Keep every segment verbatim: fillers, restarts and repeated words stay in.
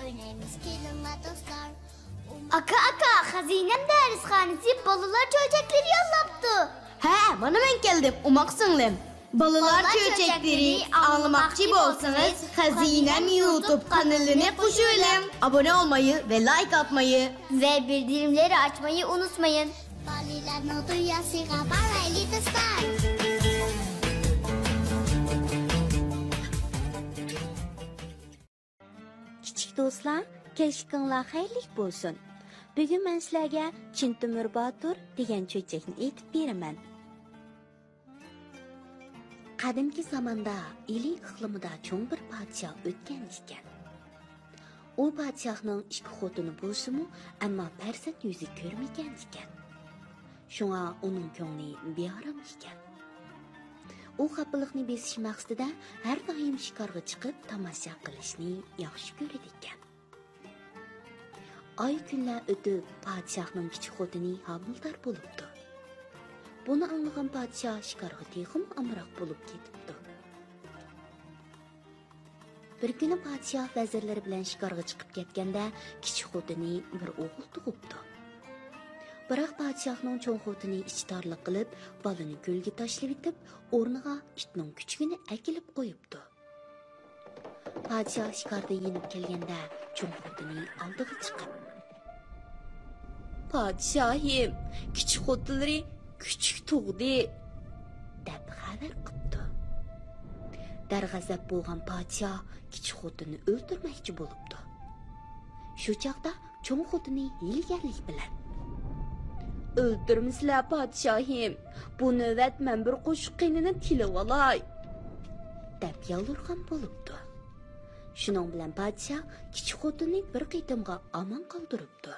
ئۆينەيمىز، كېلىڭلار دوستلار. ئاكا، ئاكا، خەزىنەم دەرسخانىسى بالىلار چۆچەكلىرى يوللاپتۇ. ھە، مانا مەن كەلدىم، ئوماق سىڭلىم. بالىلار چۆچەكلىرى ئاڭلىماقچى بولسىڭىز، خەزىنەم يۇتۇب قانىلىنى قوشۇۋېلىڭ. ئابۇنە ئولمايى ۋە لايك ئاتمايى ۋە بىلدۈرۈملەرنى ئاچمايى ئۇنتۇمايلى. بالىلارنىڭ دۇنياسىغا بارايلى دوستلار. كىچىك دوستلار، كەچلىكىڭلار خەيرلىك بولسۇن. بۈگۈن مەن سىلەرگە چىن تۆمۈر باتۇر دېگەن چۆچەكنى ئېيتىپ بېرىمەن. قەدىمكى زاماندا ئىلى ئىقلىمىدا چوڭ بىر پادىشاھ ئۆتكەن ئىكەن. ئۇ پادىشاھنىڭ ئىككى خوتۇنى بولسىمۇ، ئەمما پەرزەنت يۈزى كۆرمىگەن ئىكەن. شۇڭا ئۇنىڭ كۆڭلى بىئارام ئىكەن. ئۇ خاپىلىقنى بېسىش مەقسىتىدە ھەر دائىم شىكارغا چىقىپ تاماشا قىلىشنى ياخشى كۆرىدىكەن. ئاي كۈنلەر ئۆتۈپ، پادىشاھنىڭ كىچىك خوتۇنى ھامىلىدار بولۇپتۇ. بۇنى ئاڭلىغان پادىشاھ شىكارغا تېخىمۇ ئامراق بولۇپ كېتىپتۇ. بىر كۈنى پادىشاھ ۋەزىرلىرى بىلەن شىكارغا چىقىپ كەتكەندە، كىچىك خوتۇنى بىر ئوغۇل تۇغۇپتۇ. بىراق پادىشاھنىڭ چوڭ خوتۇنى ئىچى تارلىق قىلىپ، بالىنى كۆلگە تاشلىۋېتىپ، ئورنىغا ئىتنىڭ كۈچۈكىنى ئەكېلىپ قويۇپتۇ. پادىشاھ شىكاردىن يېنىپ كەلگەندە، چوڭ خوتۇنى ئالدىغا چىقىپ، «پادىشاھىم، كىچىك خوتۇنلىرى كۈچۈك تۇغدى» دەپ خەۋەر قىپتۇ. دەرغەزەپ بولغان پادىشاھ كىچىك خوتۇننى ئۆلتۈرمەكچى بولۇپتۇ. شۇ چاغدا چوڭ خوتۇنى ھىيلىگەرلىك بىلەن، «ئۆلتۈرمىسىلە، پادىشاھىم، بۇ نۆۋەت مەن بىر قوشۇق قېنىنى تىلىۋالاي» دەپ يالۋۇرغان بولۇپتۇ. شۇنىڭ بىلەن پادىشاھ كىچىك خوتۇننى بىر قېتىمغا ئامان قالدۇرۇپتۇ.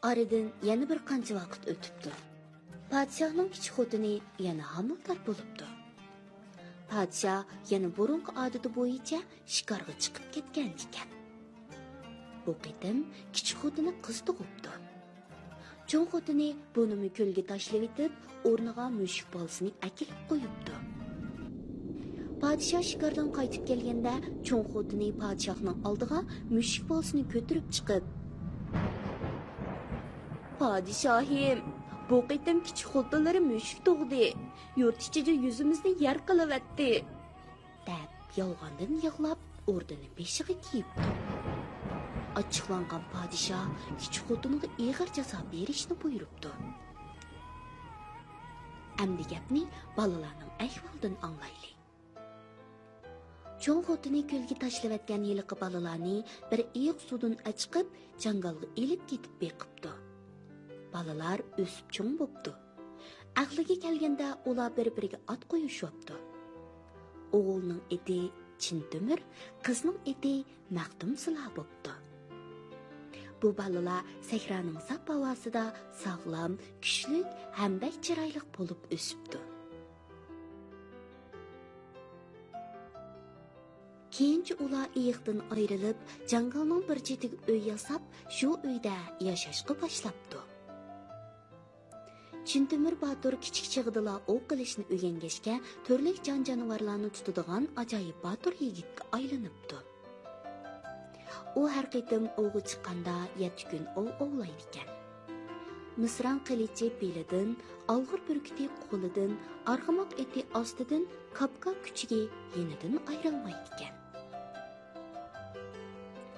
ئارىدىن يەنە بىر قانچە ۋاقىت ئۆتۈپتۇ. پادىشاھنىڭ كىچىك خوتۇنى يەنە ھامىلىدار بولۇپتۇ. پادىشاھ يەنە بۇرۇنقى ئادىتى بويىچە شىكارغا چىقىپ كەتكەن ئىكەن. بۇ قېتىم كىچىك خوتۇنى قىز تۇغۇپتۇ. چوڭ خوتۇنى بۇنىمۇ كۆلگە تاشلىۋېتىپ، ئورنىغا مۈشۈك بالىسىنى ئەكېلىپ قويۇپتۇ. پادىشاھ شىكاردىن قايتىپ كەلگەندە، چوڭ خوتۇنى پادىشاھنىڭ ئالدىغا مۈشۈك بالىسىنى كۆتۈرۈپ چىقىپ، «پادىشاھىم، بۇ قېتىم كىچىك خوتۇنلىرى مۈشۈك تۇغدى. يۇرت ئىچىدە يۈزىمىزنى يەر قىلىۋەتتى» دەپ، يالغاندىن يىغلاپ، ئوردىنى بېشىغا كىيىپتۇ. ئاچچىقلانغان پادىشاھ كىچىك خوتۇنىغا ئېغىر جازا بېرىشنى بۇيرۇپتۇ. ئەمدى گەپنى بالىلارنىڭ ئەھۋالىدىن ئاڭلايلى. چوڭ خوتۇنى كۆلگە تاشلىۋەتكەن ھېلىقى بالىلارنى بىر ئېيىق سۇدىن ئەچىقىپ، جاڭگالغا ئېلىپ كېتىپ بېقىپتۇ. بالىلار ئۆسۈپ چوڭ بوپتۇ. ئەقلىگە كەلگەندە ئۇلار بىر-بىرىگە ئات قويۇشۇپتۇ. ئوغۇلنىڭ ئېتى چىن تۆمۈر، قىزنىڭ ئېتى مەختۇمسۇلا بوپتۇ. بۇ بالىلار سەھرانىڭ ساپ ھاۋاسىدا ساغلام، كۈچلۈك ھەم بەك چىرايلىق بولۇپ ئۆسۈپتۇ. كېيىنچە ئۇلار ئېيىقتىن ئايرىلىپ، جاڭگالنىڭ بىر چېتىگە ئۆي ياساپ، شۇ ئۆيدە ياشاشقا باشلاپتۇ. چىن تۆمۈر باتۇر كىچىك چېغىدىلا ئوۋ قىلىشنى ئۆگەنگەچكە، تۈرلۈك جان-جانىۋارلارنى تۇتىدىغان ئاجايىپ باتۇر يىگىتكە ئايلىنىپتۇ. ئۇ ھەر قېتىم ئوۋغا چىققاندا يەتتە كۈن ئوۋ ئوۋلايدىكەن. مىسران قىلىچى بېلىدىن، ئالغۇر بۈركۈتى قولىدىن، ئارغىماق ئېتى ئاستىدىن، كاپكا كۈچۈكى يېنىدىن ئايرىلمايدىكەن.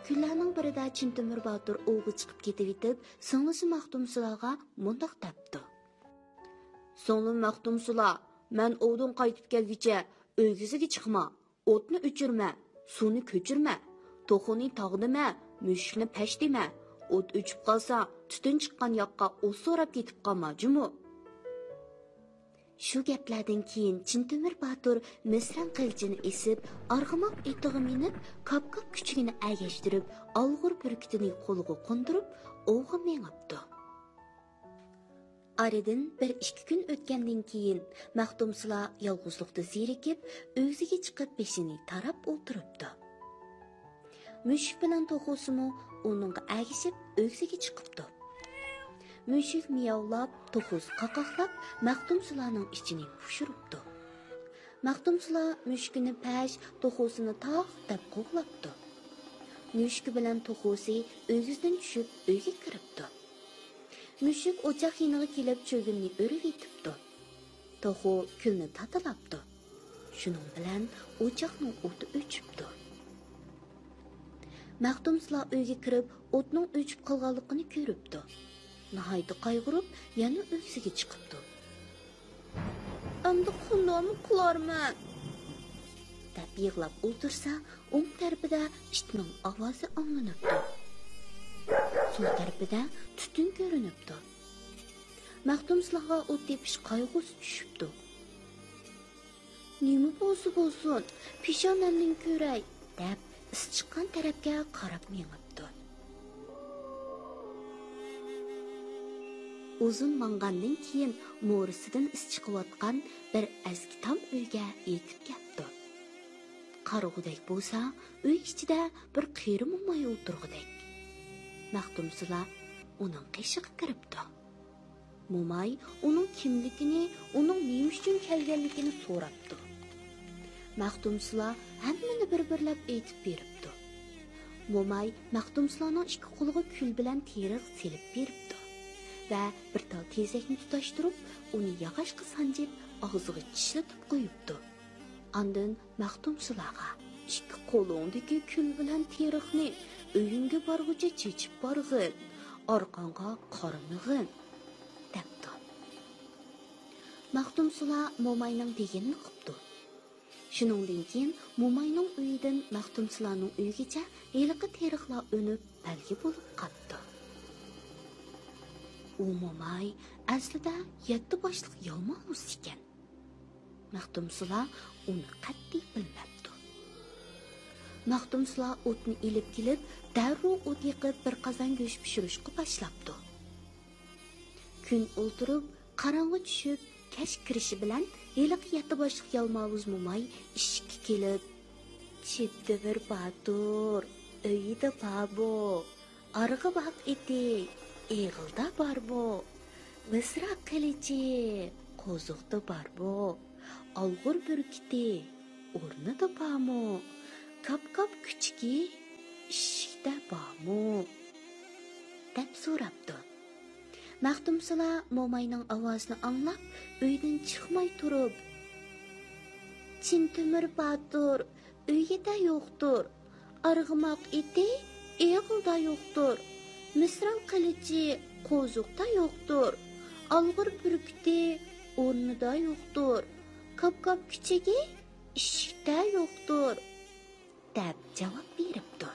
كۈنلەرنىڭ بىرىدە چىن تۆمۈر باتۇر ئوۋغا چىقىپ كېتىۋېتىپ، سىڭلىسى مەختۇمسۇلاغا مۇنداق دەپتۇ: «سىڭلىم مەختۇمسۇلا، مەن ئوۋدىن قايتىپ كەلگۈچە ئۆگزىگە چىقما، ئوتنى ئۆچۈرمە، سۇنى كۆچۈرمە، توخۇنى تاغ دېمە، مۈشۈكنى پەش دېمە، ئوت ئۆچۈپ قالسا، تۈتۈن چىققان ياققا ئوت سوراپ كېتىپ قالما جۇمۇ.» شۇ گەپلەردىن كېيىن چىن تۆمۈر باتۇر مىسران قىلىچىنى ئېسىپ، ئارغىماق ئېتىغا مىنىپ، كاپكاپ كۈچۈكىنى ئەگەشتۈرۈپ، ئالغۇر بۈركۈتىنى قولىغا قوندۇرۇپ، ئوۋغا مېڭىپتۇ. ئارىدىن بىر ئىككى كۈن ئۆتكەندىن كېيىن، مەختۇمسۇلا يالغۇزلۇقتا زېرىكىپ، ئۆگزىگە چىقىپ بېشىنى تاراپ ئولتۇرۇپتۇ. مۈشۈك بىلەن توخۇسىمۇ ئۇنىڭغا ئەگىشىپ ئۆگزىگە چىقىپتۇ. مۈشۈك مىياۋلاپ، توخۇسى قاقاقلاپ، مەختۇمسۇلانىڭ ئىچىنى پۇشۇرۇپتۇ. مەختۇمسۇلا مۈشۈكىنى پەش، توخۇسىنى تاغ دەپ قوغلاپتۇ. مۈشۈكى بىلەن توخۇسى ئۆگزىدىن چۈشۈپ ئۆيگە كىرىپتۇ. مۈشۈك ئوچاق يېنىغا كېلىپ چۆگۈننى ئۆرۈۋېتىپتۇ. توخۇ كۈلنى تاتىلاپتۇ. شۇنىڭ بىلەن ئوچاقنىڭ ئوتى ئۆچۈپتۇ. مەختۇمسۇلا ئۆيگە كىرىپ ئوتنىڭ ئۆچۈپ قالغانلىقىنى كۆرۈپتۇ. ناھايىتى قايغۇرۇپ يەنە ئۆگزىگە چىقىپتۇ. ئەمدى قانداقمۇ قىلارمەن؟ دەپ يىغلاپ ئولتۇرسا، ئوڭ تەرىپىدە ئىتنىڭ ئاۋازى ئاڭلىنىپتۇ. سول تەرىپىدە تۈتۈن كۆرۈنۈپتۇ. مەختۇمسۇلاغا ئوت تېپىش قايغۇسى چۈشۈپتۇ. نېمە بولسا بولسۇن، پېشانەمدىن كۆرەي، دەپ ئىس چىققان تەرەپكە قاراپ مېڭىپتۇ. ئۇزۇن ماڭغاندىن كېيىن مورىسىدىن ئىس چىقىۋاتقان بىر ئەسكى تام ئۆيگە يېتىپ كەپتۇ. قارىغۇدەك بولسا، ئۆي ئىچىدە بىر قېرى موماي ئولتۇرغۇدەك. مەختۇمسۇلا ئۇنىڭ قېشىغا كىرىپتۇ. موماي ئۇنىڭ كىملىكىنى، ئۇنىڭ نېمە ئۈچۈن كەلگەنلىكىنى سوراپتۇ. مەختۇمسۇلا ھەممىنى بىر-بىرلەپ ئېيتىپ بېرىپتۇ. موماي مەختۇمسۇلانىڭ ئىككى قولىغا كۈل بىلەن تېرىق سېلىپ بېرىپتۇ ۋە بىر تال تېزەكنى تۇتاشتۇرۇپ، ئۇنى ياغاچقا سانجىپ، ئاغزىغا چىشلىتىپ قويۇپتۇ. ئاندىن مەختۇمسۇلاغا، «ئىككى قولۇڭدىكى كۈل بىلەن تېرىقنى ئۆيۈڭگە بارغۇچە چېچىپ بارغىن، ئارقاڭغا قارىمىغىن» دەپتۇ. مەختۇمسۇلا موماينىڭ دېگىنىنى قىپتۇ. شۇنىڭدىن كېيىن موماينىڭ ئۆيىدىن مەختۇمسۇلانىڭ ئۆيىگىچە ھېلىقى تېرىقلار ئۈنۈپ بەلگە بولۇپ قاپتۇ. ئۇ موماي ئەسلىدە يەتتە باشلىق يالماۋۇز ئىكەن. مەختۇمسۇلا ئۇنى قەتئىي بىلمەپتۇ. مەختۇمسۇلا ئوتنى ئېلىپ كېلىپ، دەررۇ ئوت يېقىپ، بىر قازان گۆش پىشۇرۇشقا باشلاپتۇ. كۈن ئولتۇرۇپ، قاراڭغۇ چۈشۈپ، كەچ كىرىشى بىلەن ھېلىقى يەتتە باشلىق يالماۋۇز موماي ئىشىككە كېلىپ، «چىنتۆمۈر باتۇر، ئۆيىدە بارمۇ؟ ئارغىماق ئېتى ئېغىلدا بارمۇ؟ مىسرا قىلىچى قوزۇقتا بارمۇ؟ ئالغۇر بۈركۈتى ئورنىدا بارمۇ؟ كاپ-كاپ كۈچۈكى ئىشىكتە بارمۇ؟» دەپ سوراپتۇ. مەختۇمسۇلا موماينىڭ ئاۋازىنى ئاڭلاپ، ئۆيدىن چىقماي تۇرۇپ، «چىنتۆمۈر باتۇر ئۆيىدە يوقتۇر، ئارغىماق ئېتى ئېغىلدا يوقتۇر، مىسرا قىلىچى قوزۇقتا يوقتۇر، ئالغۇر بۈركۈتى ئورنىدا يوقتۇر، كاپ-كاپ كۈچۈكى ئىشىكتە يوقتۇر» دەپ جاۋاب بېرىپتۇ.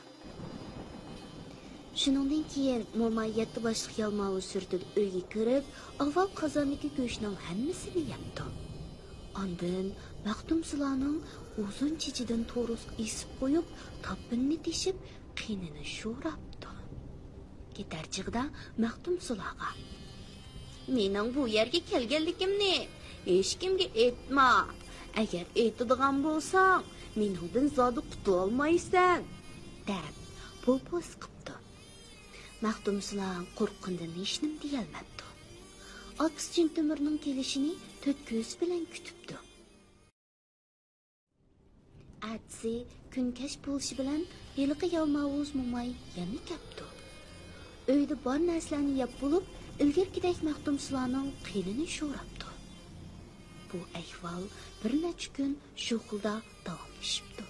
شۇنىڭدىن كېيىن موماي يەتتە باشلىق يالماۋۇز سۈرىتىدە ئۆيگە كىرىپ، ئاۋۋال قازاندىكى گۆشنىڭ ھەممىسىنى يەپتۇ. ئاندىن مەختۇمسۇلانىڭ ئۇزۇن چېچىدىن تورۇسقا ئېسىپ قويۇپ، تاپىنىنى تېشىپ، قېنىنى شوراپتۇ. كېتەر چېغىدا مەختۇمسۇلاغا، «مېنىڭ بۇ يەرگە كەلگەنلىكىمنى ھېچكىمگە ئېيتما. ئەگەر ئېيتىدىغان بولساڭ، مېنىڭدىن زادى قۇتۇلالمايسەن» دەپ پوپوز قىپتۇ. مەختۇمسۇلا قورققىنىدىن ھېچنېمە دېيەلمەپتۇ. ئاكىسى چىنتۆمۈرنىڭ كېلىشىنى تۆت كۆزى بىلەن كۈتۈپتۇ. ئەتىسى كۈن كەچ بولۇشى بىلەن ھېلىقى يالماۋۇز موماي يەنە كەپتۇ. ئۆيدە بار نەرسىلەرنى يەپ بولۇپ، ئىلگىرىكىدەك مەختۇمسۇلانىڭ قېنىنى شوراپتۇ. بۇ ئەھۋال بىر نەچچە كۈن شۇ خىلدا داۋاملىشىپتۇ.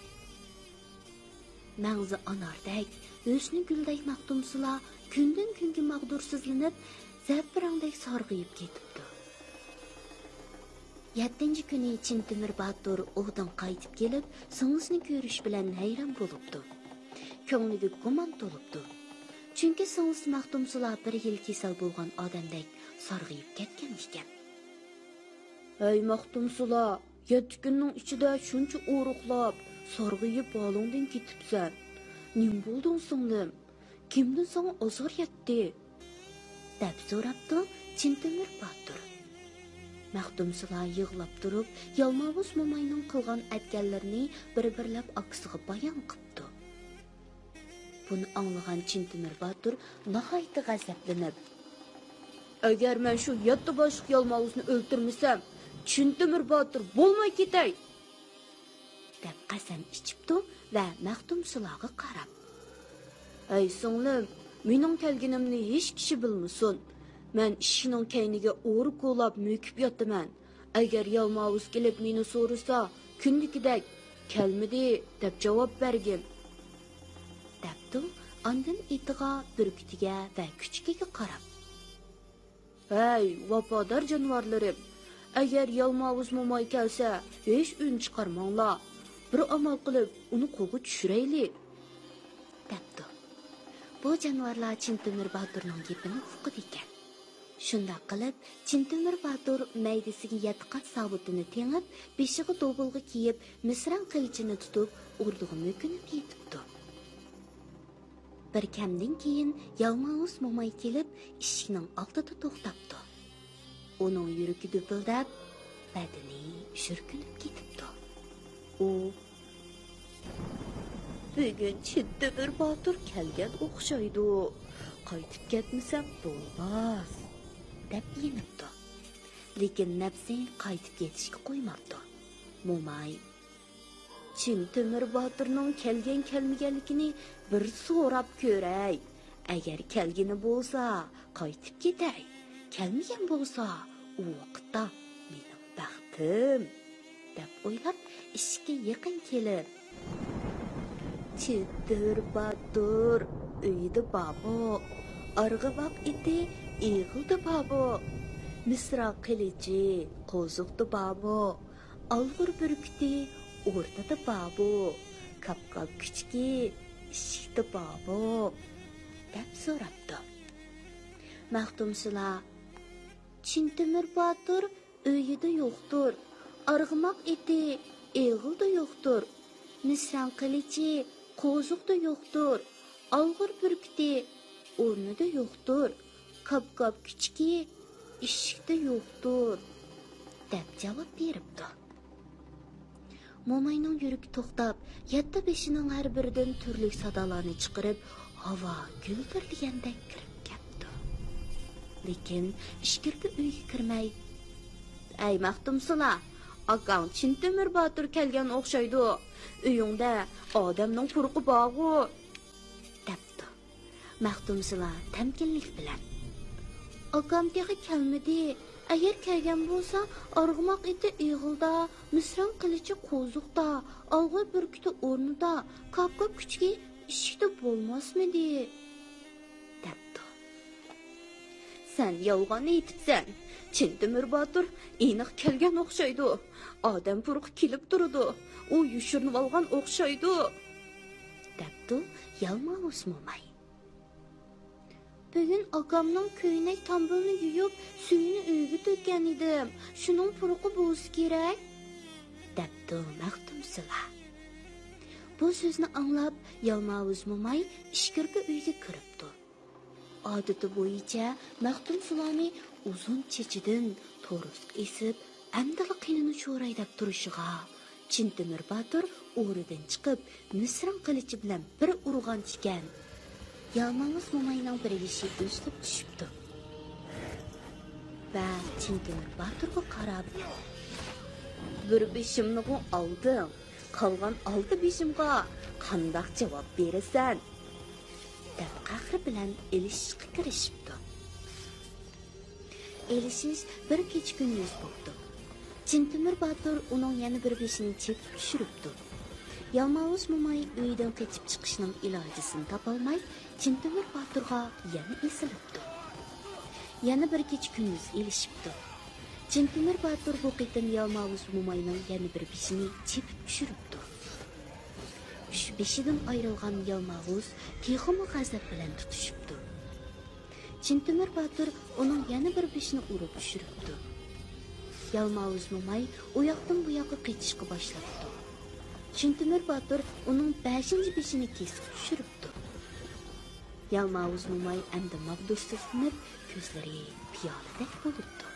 مەڭزى ئاناردەك، ھۆسنى گۈلدەك مەختۇمسۇلا كۈندىن-كۈنگە ماغدۇرسىزلىنىپ، زەپىرەڭدەك سارغىيىپ كېتىپتۇ. يەتتىنچى كۈنى چىنتۆمۈر باتۇر ئوۋدىن قايتىپ كېلىپ، سىڭلىسىنى كۆرۈشى بىلەن ھەيران بولۇپتۇ. كۆڭلىگە گۇمان تولۇپتۇ. چۈنكى سىڭلىسى مەختۇمسۇلا بىر يىل كېسەل بولغان ئادەمدەك سارغىيىپ كەتكەن ئىكەن. ھەي مەختۇمسۇلا، يەتتە كۈننىڭ ئىچىدە شۇنچە ئورۇقلاپ، سارغىيىپ ھالىڭدىن كېتىپسەن. نېمە بولدۇڭ سىڭلىم؟ كىمدىن ساڭا ئازار يەتتى؟ دەپ سوراپتۇ چىنتۆمۈر باتۇر. مەختۇمسۇلا يىغلاپ تۇرۇپ، يالماۋۇز موماينىڭ قىلغان ئەتكەنلىرىنى بىر-بىرلەپ ئاكىسىغا بايان قىپتۇ. بۇنى ئاڭلىغان چىنتۆمۈر باتۇر ناھايىتى غەزەپلىنىپ، «ئەگەر مەن شۇ يەتتە باشلىق يالماۋۇزنى ئۆلتۈرمىسەم، چىنتۆمۈر باتۇر بولماي كېتەي!» دەپ قەسەم ئىچىپتۇ ۋە مەختۇمسۇلاغا قاراپ، ھەي سىڭلىم، مېنىڭ كەلگىنىمنى ھېچ كىشى بىلمىسۇن. مەن ئىشىكنىڭ كەينىگە ئورا كولاپ مۆكۈپ ياتىمەن. ئەگەر يالماۋۇز كېلىپ مېنى سورىسا، كۈندىكىدەك «كەلمىدى» دەپ جاۋاب بەرگىن، دەپتۇ ئاندىن ئېتىغا، بۈركۈتىگە ۋە كۈچۈكىگە قاراپ. ھەي، ۋاپادار جانىۋارلىرىم! ئەگەر يالماۋۇز موماي كەلسە، ھېچ ئۈن چىقارماڭلار. بىر ئامال قىلىپ، ئۇنى قولغا چۈشۈرەيلى، دەپتۇ. بۇ جانىۋارلار چىن تۆمۈر باتۇرنىڭ گېپىنى ئۇقىدىكەن. شۇنداق قىلىپ، چىن تۆمۈر باتۇر مەيدىسىگە يەتتە قات ساۋۇتىنى تېڭىپ، بېشىغا دوبۇلغا كىيىپ، مىسران قىلىچىنى تۇتۇپ، ئوردىغا مۆكۈنۈپ يېتىپتۇ. بىر كەمدىن كېيىن يالماۋۇز موماي كېلىپ، ئىشىكنىڭ ئالدىدا توختاپتۇ. ئۇنىڭ يۈرىكى دۈپۈلدەپ، بەدىنى شۈركۈنۈپ كېتىپتۇ. ئۇ، بۈگۈن چىن تۆمۈر باتۇر كەلگەن ئوخشايدۇ. قايتىپ كەتمىسەم بولماس، دەپ يېنىپتۇ. لېكىن نەپسى قايتىپ كېتىشكە قويماپتۇ. موماي، چىن تۆمۈر باتۇرنىڭ كەلگەن-كەلمىگەنلىكىنى بىر سوراپ كۆرەي. ئەگەر كەلگىنى بولسا، قايتىپ كېتەي. كەلمىگەن بولسا، ئۇ ۋاقىتتا مېنىڭ بەختىم، دەپ ئويلاپ، ئىشىككە يېقىن كېلىپ، چىن تۆمۈر باتۇر ئۆيىدە بارمۇ؟ ئارغىماق ئېتى ئېغىلدا بارمۇ؟ مىسران قىلىچى قوزۇقتا بارمۇ؟ ئالغۇر بۈركۈتى ئورنىدا بارمۇ؟ كاپكاپ كۈچۈكى ئىشىكتە بارمۇ؟ دەپ سوراپتۇ. مەختۇمسۇلا، چىن تۆمۈر باتۇر ئۆيىدە يوقتۇر. ئارغىماق ئېتى ئېغىلدا يوقتۇر. مىسران قىلىچى قوزۇقتا يوقتۇر. ئالغۇر بۈركۈتى ئورنىدا يوقتۇر. كاپكاپ كۈچۈكى ئىشىكتە يوقتۇر، دەپ جاۋاب بېرىپتۇ. موماينىڭ يۈرىكى توختاپ، يەتتە بېشىنىڭ ھەر بىرىدىن تۈرلۈك سادالارنى چىقىرىپ، ھاۋا گۈلدۈرلىگەندەك كىرىپ كەپتۇ. لېكىن ئىچكىرىكى ئۆيگە كىرمەي، ئەي مەختۇمسۇلا، ئاكاڭ چىن تۆمۈر باتۇر كەلگەن ئوخشايدۇ. ئۆيۈڭدە ئادەمنىڭ پۇرىقى بارغۇ، دەپتۇ. مەختۇمسۇلا تەمكىنلىك بىلەن، ئاكام تېخى كەلمىدى. ئەگەر كەلگەن بولسا، ئارغىماق ئېتى ئېغىلدا، مىسران قىلىچى قوزۇقتا، ئالغۇر بۈركۈتى ئورنىدا، كاپكاپ كۈچۈكى ئىشىكتە بولماسمىدى؟ دەپتۇ. سەن يالغان ئېيتىپسەن. چىن تۆمۈر باتۇر ئېنىق كەلگەن ئوخشايدۇ. ئادەم پۇرىقى كېلىپ تۇرىدۇ. ئۇ يوشۇرۇنۇۋالغان ئوخشايدۇ، دەپتۇ يالماۋۇز موماي. بۈگۈن ئاكامنىڭ كۆينەك تامبىلىنى يۇيۇپ، سۈيىنى ئۆيگە تۆككەن ئىدىم. شۇنىڭ پۇرىقى بولسا كېرەك، دەپتۇ مەختۇمسۇلا. بۇ سۆزنى ئاڭلاپ، يالماۋۇز موماي ئىچكىرىكى ئۆيگە كىرىپتۇ. ئادىتى بويىچە مەختۇمسۇلانى ئۇزۇن چېچىدىن تورۇسقا ئېسىپ، ئەمدىلا قېنىنى چوراي دەپ تۇرۇشىغا، چىن تۆمۈر باتۇر ئورىدىن چىقىپ، مىسران قىلىچى بىلەن بىر ئۇرغان ئىكەن. يالماۋۇز موماينىڭ بىر بېشى ئۈزۈلۈپ چۈشۈپتۇ. ۋە چىن تۆمۈر باتۇرغا قاراپ، بىر بېشىمنىغۇ ئالدىڭ، قالغان ئالتە بېشىمغا قانداق جاۋاب بېرىسەن؟ دەپ قەھرى بىلەن ئېلىشىشقا كىرىشىپتۇ. ئېلىشىش بىر كېچە كۈندۈز بوپتۇ. چىن تۆمۈر باتۇر ئۇنىڭ يەنە بىر بېشىنى چېپىپ چۈشۈرۈپتۇ. يالماۋۇز موماي ئۆيدىن قېچىپ چىقىشنىڭ ئىلاجىسىنى تاپالماي، چىن تۆمۈر باتۇرغا يەنە ئېسىلىپتۇ. يەنە بىر كېچە كۈندۈز ئېلىشىپتۇ. چىن تۆمۈر باتۇر بۇ قېتىم يالماۋۇز موماينىڭ يەنە بىر بېشىنى چېپىپ چۈشۈرۈپتۇ. ئۈچ بېشىدىن ئايرىلغان يالماۋۇز تېخىمۇ غەزەپ بىلەن تۇتۇشۇپتۇ. چىن تۆمۈر باتۇر ئۇنىڭ يەنە بىر بېشىنى ئۇرۇپ چۈشۈرۈپتۇ. يالماۋۇز موماي ئۇ ياقتىن بۇ ياققا قېچىشقا باشلاپتۇ. چىن تۆمۈر باتۇر ئۇنىڭ بەشىنچى بېشىنى كېسىپ چۈشۈرۈپتۇ. يالماۋۇز موماي ئەمدى ماغدۇرسىزلىنىپ، كۆزلىرى پىيالىدەك بولۇپتۇ.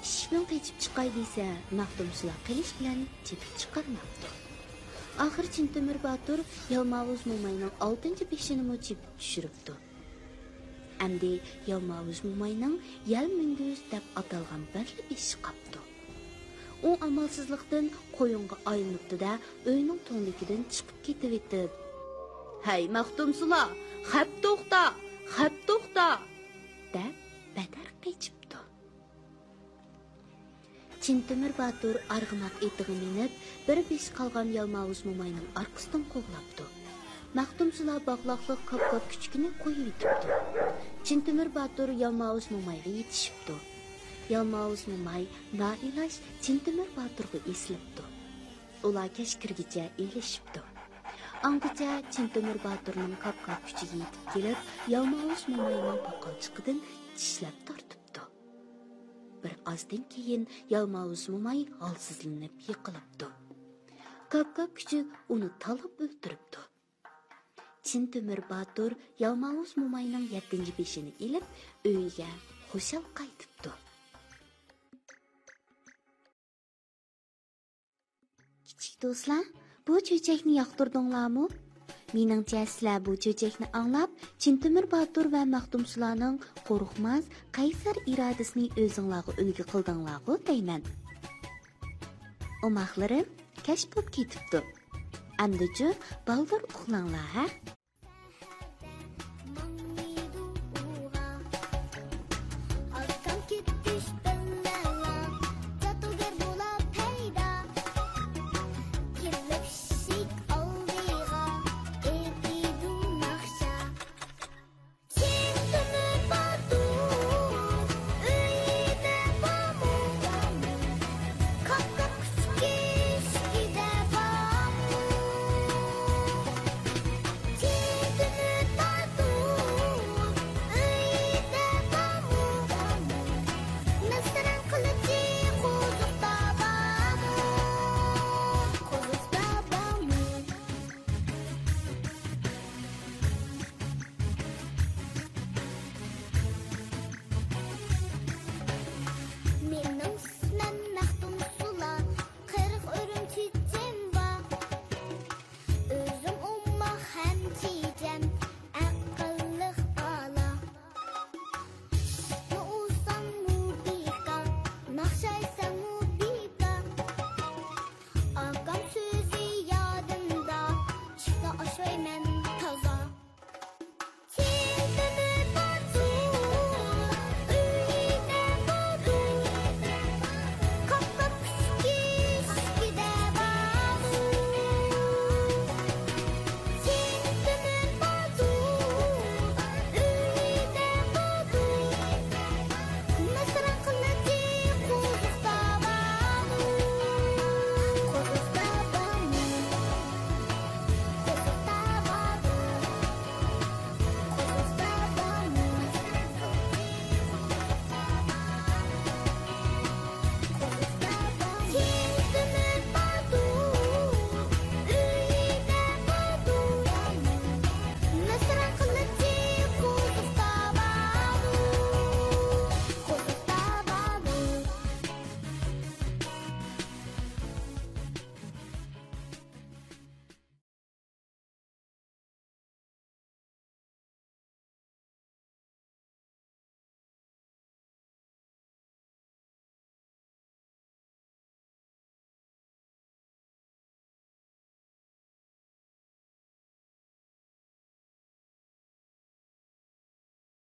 ئىشىكنىڭ قېچىپ چىقاي دېسە، مەختۇمسۇلا قىلىچ بىلەن چېپىپ چىقارماپتۇ. ئاخىر چىن تۆمۈر باتۇر يالماۋۇز موماينىڭ ئالتىنچى بېشىنىمۇ چېپىپ چۈشۈرۈپتۇ. ئەمدى يالماۋۇز موماينىڭ يەل مۈڭگۈز دەپ ئاتالغان بىرلا بېشى قاپتۇ. ئۇ ئامالسىزلىقتىن قويۇنغا ئايلىنىپتۇ-دە، ئۆينىڭ تۈڭلۈكىدىن چىقىپ كېتىۋېتىپ، «ھەي، مەختۇمسۇلا، خەپ توختا، خەپ توختا!» دەپ بەتەر قېچىپتۇ. چىن تۆمۈر باتۇر ئارغىماق ئېتىغا مىنىپ، بىر بېشى قالغان يالماۋۇز موماينىڭ ئارقىسىدىن قوغلاپتۇ. مەختۇمسۇلا باغلاقلىق كاپ-كاپ كۈچۈكىنى قويۇۋېتىپتۇ. چىن تۆمۈر باتۇر يالماۋۇز مومايغا يېتىشىپتۇ. يالماۋۇز موماي نائىلاج چىن تۆمۈر باتۇرغا ئېسىلىپتۇ. ئۇلار كەچ كىرگىچە ئېلىشىپتۇ. ئاڭغىچە چىن تۆمۈر باتۇرنىڭ كاپ-كاپ كۈچۈكى يېتىپ كېلىپ، يالماۋۇز موماينىڭ پاقالچىقىدىن چىشلەپ تارتىپتۇ. بىر ئازدىن كېيىن يالماۋۇز موماي ھالسىزلىنىپ يىقىلىپتۇ. كاپ-كاپ كۈچۈك ئۇنى تالاپ ئۆلتۈرۈپتۇ. چىن تۆمۈر باتۇر يالماۋۇز موماينىڭ يەتتىنچى بېشىنى ئېلىپ، ئۆيىگە خۇشال قايتىپتۇ. كىچىك دوستلار، بۇ چۆچەكنى ياقتۇردۇڭلارمۇ؟ مېنىڭچە، سىلەر بۇ چۆچەكنى ئاڭلاپ، چىن تۆمۈر باتۇر ۋە مەختۇمسۇلانىڭ قورقماس، قەيسەر ئىرادىسىنى ئۆزۈڭلارغا ئۈلگە قىلدىڭلارغۇ دەيمەن. ئوماقلىرىم، كەچ بولۇپ كېتىپتۇ. ئەمدىچۇ، بالدۇر ئۇخلاڭلار، ھە؟